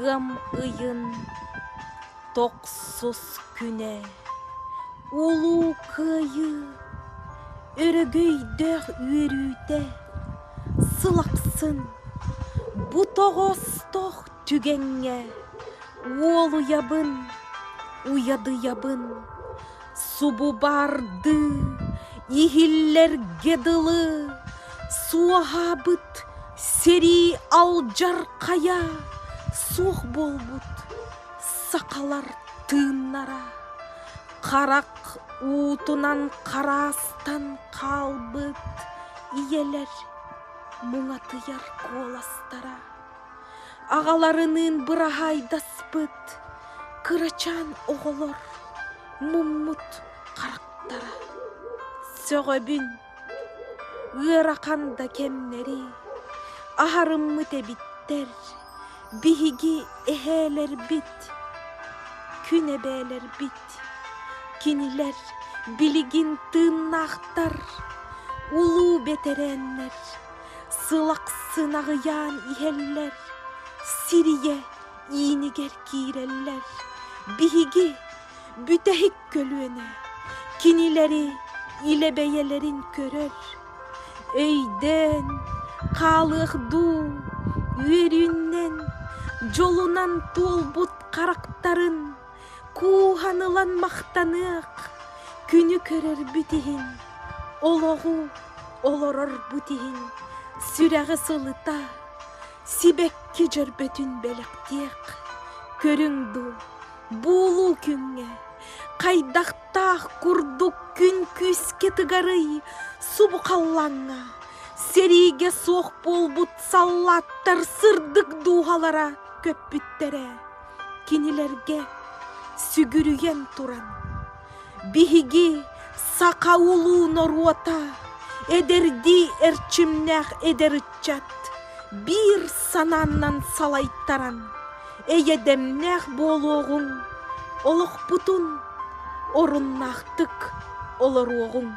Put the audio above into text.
Ыам ыйын тохсус күнэ Улуу Кыайыы өрөгөйдөөх үөрүүтэ сыл ахсын бу тоҕоостоох түгэҥҥэ уолуйабын, уйадыйабын, субу баардыы иһиллэргэ дылы суоһаабыт сэрии алдьархайа суох буолбут сахалар тыыннара харах уутунан хараастан хаалбыт ийэлэр муҥатыйар куоластара Аҕаларыныын быраһаайдаспыт кырачаан оҕолор муммут харахтара. Сөҕөбүн, ыарахан да кэмнэри аһарыммыт эбиттэр биһиги эһээлэрбит, күн эбээлэрбит. Кинилэр билигин тыыннаахтар, улуу бэтэрээннэр. Сыл ахсын аҕыйаан иһэллэр, сирийэ иинигэр киирэллэр. Биһиги бүтэһик көлүөнэ кинилэри илэ бэйэлэрин көрөр. Өйдөөн хаалыах дуу, үөрүүннэн, дьолунан туолбут харахтарын Кууһан ылан махтаныах, күнү көрөрбүт иһин, олоҕу олорорбут иһин сүрэҕи сылыта, сибэкки дьөрбөтүн бэлэхтиэх. Көрүҥ дуу, буолуу күҥҥэ хайдахтаах курдук күн күүскэ тыгарый субу халлааҥҥа сэриигэ суох буолбут саллааттар сырдык дууһалара көппүттэрэ. Кинилэргэ сүгүрүйэн туран, биһиги саха улуу норуота, эдэрдии эрчимнээх эдэр ыччат биир санааннан салайтаран, эйэдэмнээх буолуоҕуҥ, олохпутун оруннаахтык олоруоҕуҥ.